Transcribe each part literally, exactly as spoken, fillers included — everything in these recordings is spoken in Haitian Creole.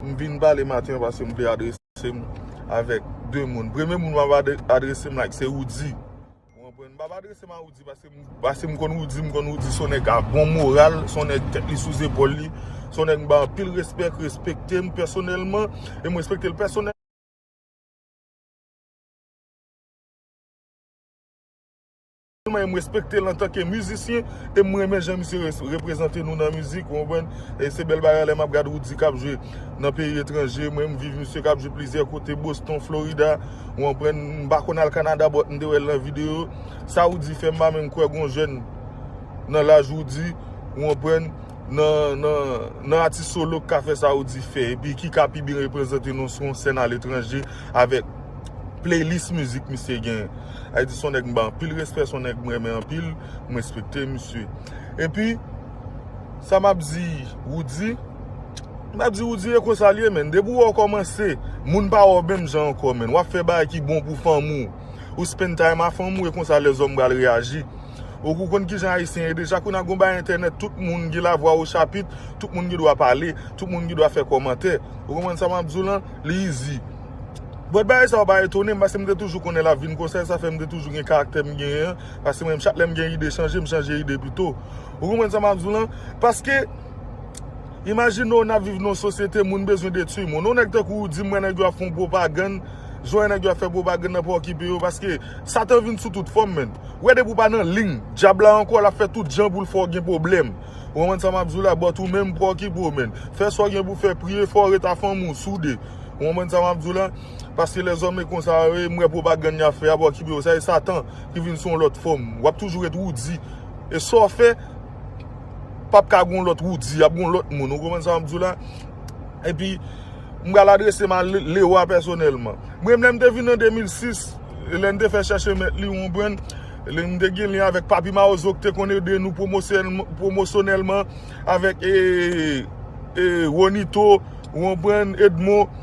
M vin pale maten an paske m vle adrese m avèk de moun. Premye moun m ap adre- adrese m like se Roody. Ou konprann? M p ap adrese m a Roody paske m, paske m konn Roody, m konn Roody se yon nèg a bon moral, se yon nèg tèt li sou zepòl li, se yon nèg m ba anpil respè, k respekte m pèsonèlman, e m respekte l pèsonèlman. Mwen, m respekte l antanke mizisyen, e m renmen jan misye res- reprezante nou nan mizik, ou konprann? E se bèl bagay lè m ap gade Roody k ap jwe nan peyi etranje. Mwen, m viv misye k ap jwe plizyè kote, Boston, Florida, ou konprann? M pa konn al Kanada, but m te wè l nan videyo. Sa Roody fè, m pa menm kwè gon jèn nan laj Roody, ou konprann? Nan, nan, nan atis solo k ka fè sa Roody fè, epi ki ka pi byen reprezante nou sou yon sèn aletranje avèk playlist mizik misye genyen. Sa vle di se yon nèg m ba anpil respè, se yon nèg m renmen anpil, m respekte misye. Epi, sa m ap di Roody, m ap di Roody e konsa l ye, menn. Depi w wè w kòmanse, moun pa wè w menm jan ankò, menn. W ap fè bagay ki bon pou fanmi w. Ou spend time a fanmi w, e konsa lèzòm pral reyaji. Ou konn kijan Ayisyen ye deja, kounye a gon bagay entènèt, tout moun gen lavwa o chapit, tout moun gen dwa pale, tout moun gen dwa fè kòmantè. Ou konprann sa m ap di w lan? Li izi. But bagay sa yo pa etone m, paske m te toujou konnen l ap vin konsa, e sa fè m te toujou gen karaktè m genyen an, paske mwen menm chak lè m gen ide chanje, m chanje ide pito. Ou konprann sa m ap di w lan? Paske, imajine w n ap viv nan yon sosyete, moun bezwen detwi moun. Yon nèg tankou w di m wè nèg yo ap fè yon pwopagann, jan w wè nèg yo ap fè pwopagann nan pa okipe yo, paske Satan vin sou tout fòm, menn. Ou wè depi w pa nan liy dyab la ankò, l ap fè tout jan pou l fè w gen pwoblèm. Ou konprann sa m ap di w la? But ou menm pa okipe w, menn. Fè sa w gen pou fè, priye fò, ret a fanmi w, soude. Ou konprann sa m ap di w la? Paske lèzòm e konsa yo ye, m wè pwopagann y ap fè a pa okipe yo, sa e Satan ki vin sou yon lòt fòm. W ap toujou ret Roody. E sa w fè, p ap ka gon lòt Roody, ap gon lòt moun. Ou konprann sa m ap di w la? Epi, m pral adrese m a Le- Lewa pèsonèlman. Mwen menm, lè m te vin an de mil sis, lè m te fè chèche mèt li, ou konprann? Lè m te gen lyen avèk Papi Mawozo ki te konn ede nou pwomosyèl- pwomosyonèlman avèk e, e, Ronito, ou konprann, Edmond,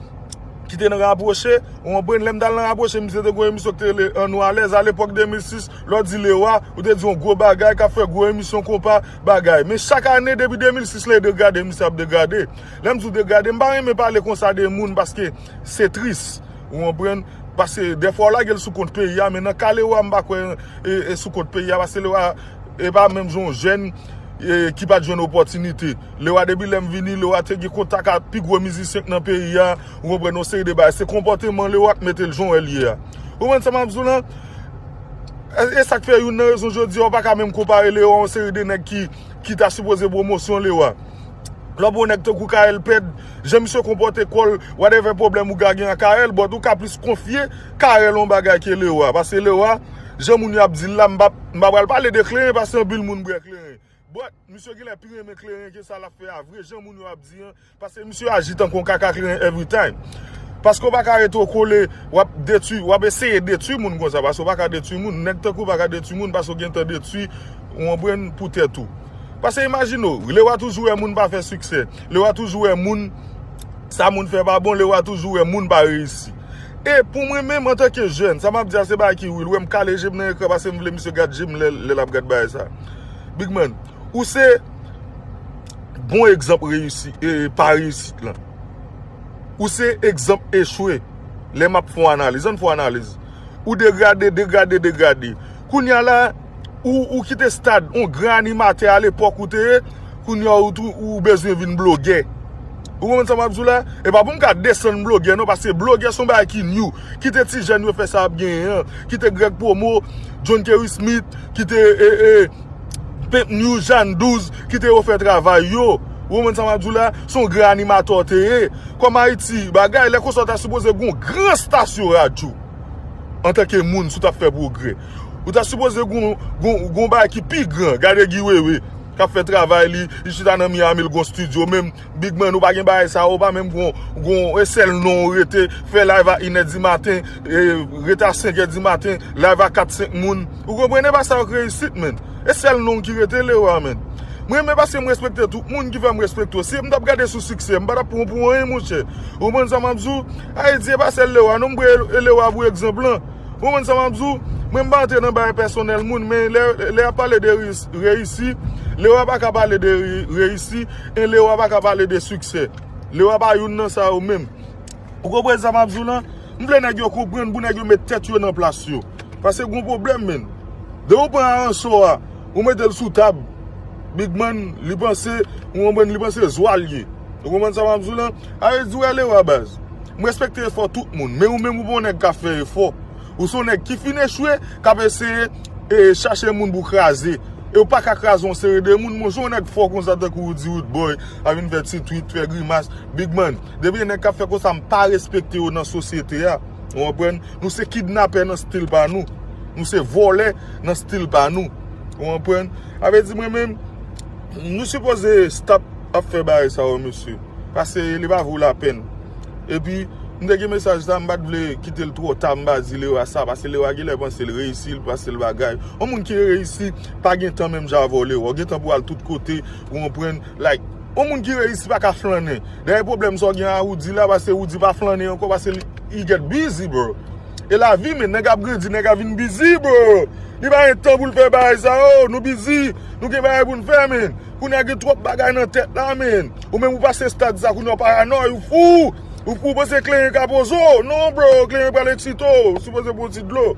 ki te nan Rapwoche, ou konprann, lè m t al nan Rapwoche, misye te gen yon emisyon ki te rele An Nou Alèz, alepòk de mil sis, lè w di Lewa, ou te di yon gwo bagay, k ap fè gwo emisyon konpa, bagay. Men chak ane, depi de mil sis la, e degrade misye ap degrade. Lè m di w degrade, m pa renmen pale konsa de moun, paske se tris, ou konprann, paske dèfwa w lage l sou kont peyi a, men nan ka Lewa, m pa kwè e, e sou kont peyi a, paske Lewa, e pa menm jan yon jèn, e, ki pa t jwenn opòtinite. Lewa, depi lè m vini, Lewa te gen kontak ak pi gwo mizisyen k nan peyi a, ou konprann, yon seri de bagay. Se konpòteman Lewa k mete l jan w wè l ye a. Ou konprann sa m ap di w lan? E, e sa k fè youn nan rezon jodi a, ou pa ka menm konpare Lewa a yon seri de nèg ki, ki ta sipoze pwomosyon Lewa. Lè w pran yon nèg tankou Carel Ped, jan misye konpòte kò l, whatever pwoblèm ou ka gen ak Carel, but ou ka plis konfye Carel yon bagay ke Lewa. Paske Lewa, jan moun yo ap di l la, m pa, m pa pral pale de kleren, paske anpil moun bwè kleren. But, misye genlè pi renmen kleren ke sa l ap fè a vre, jan moun yo ap di an, paske misye aji tankou yon kaka kleren every time. Paske w pa ka rete w kole, w ap detwi, w ap eseye detwi moun konsa, paske w pa ka detwi moun. Nèg tankou w pa ka detwi moun, paske w gentan detwi, ou konprann, pou tèt ou. Paske imajine w, Lewa toujou wè moun pa fè siksè. Lewa toujou wè moun, sa moun fè pa bon, Lewa toujou wè moun pa reyisi. E pou mwen menm, antanke jèn, sa m ap di a se bagay ki real. Ou wè m kale je m nan ekran paske m vle misye gad je m lè, lè l ap gad bagay sa. Big man, ou se bon egzanp reyisi, e, pa reyisit lan. Ou se egzanp echwe. Lè m ap fè yon analiz, ann fè yon analiz. Ou degrade, degrade, degrade. Kounye a la, ou, ou kite stad, yon gran animatè a lepòk ou te ye, kounye a ou tou, ou bezwen vin blogè. Ou konprann sa m ap di w la? E pa pou m ka desann blogè non, paske blogè se yon bagay ki new. Kite ti jèn yo fè sa y ap genyen an. Kite Greg Promo, John Kerry Smith, kite, e, e, Pimp News, Jeanne Douze, kite yo fè travay yo. Ou konprann sa m ap di w la? Se yon gran animatè w te ye. Kòm Ayiti, bagay, lè konsa w ta sipoze gen yon gran estasyon radyo. Antanke moun, si w t ap fè pwogrè. Ou ta sipoze gen yon, gen yon, gen yon bagay ki pi gran. Gade Guy Wewe, k ap fè travay li, li chita nan Miami, l gen yon estidyo, menm Big man, ou pa gen bagay sa yo, ou pa menm gon, gon, e sèl non w rete, fè live a inè di maten, e, rete a senk è di maten, live a kat senk moun. Ou konprann, e pa sa yo k reyisit, menn. E sèl non w ki rete, Lewa, menn. Mwen, men paske m respekte tout moun ki fè m respekte w. Si m t ap gade sou siksè, m pa t ap pran w pou anyen, monchè. Ou konprann sa m ap di w? Ayiti, e pa sèl Lewa, non, m pran Lewa pou egzanp lan. Ou konprann sa m ap di w? Mwen, m pa antre nan bagay pèsonèl moun, men lè, lè y ap pale de reyis- reyisi, Lewa pa ka pale de re- reyisi, e Lewa pa ka pale de siksè. Lewa pa youn nan sa yo menm. Ou konprann sa m ap di w lan? M vle nèg yo konprann pou nèg yo met tèt yo nan plas yo. Paske gon pwoblèm, menn. Depi ou pran Aransò a, ou mete l sou tab, Big Man, li panse, ou konprann, li panse zwa l ye. Ou konprann sa m ap di w lan? A vle di, wè, Lewa, baz. M respekte efò tout moun, men ou menm ou pa yon nèg k ap fè efò. Ou se yon nèg ki fin echwe, k ap eseye e, chache moun pou kraze. E ou pa ka kraze yon seri de moun, monchè, yon nèg fò konsa tankou Roody Roodboy, a vin fè ti tweet, fè grimas, Big Man. Depi gen nèg k ap fè konsa, m pa respekte yo nan sosyete a. Ou konprann? Nou se kidnapè nan stil pa nou. Nou se vòlè nan stil pa nou. Ou konprann? A vle di mwen menm, nou sipoze stop ap fè bagay sa yo, mesye. Paske li pa vo lapèn. Epi, m te gen mesaj sa, m pa t vle kite l twò ta, m pa di Lewa sa, paske Lewa genlè panse l reyisi, l panse l bagay. Yon moun ki reyisi, pa gen tan menm jan avè w, Lewa. Ou gen tan pou al tout kote, ou konprann? Like, yon moun ki reyisi pa ka flannen. Dèyè pwoblèm sa w gen a Roody la, paske Roody pa flannen ankò, paske li, he get busy, bro. E lavi, men, nèg ap grandi, nèg ap vin busy, bro. Li pa gen tan pou l fè bagay sa yo, nou busy, nou gen bagay pou n fè, men. Kounye a gen twòp bagay nan tèt la, men. Ou menm ou pase stad sa, kounye a w paranòy, ou fou. Ou fou, panse Kleyen ka poze w. Non, bro, Kleyen pral eksite w. Ou sipoze pran ti dlo.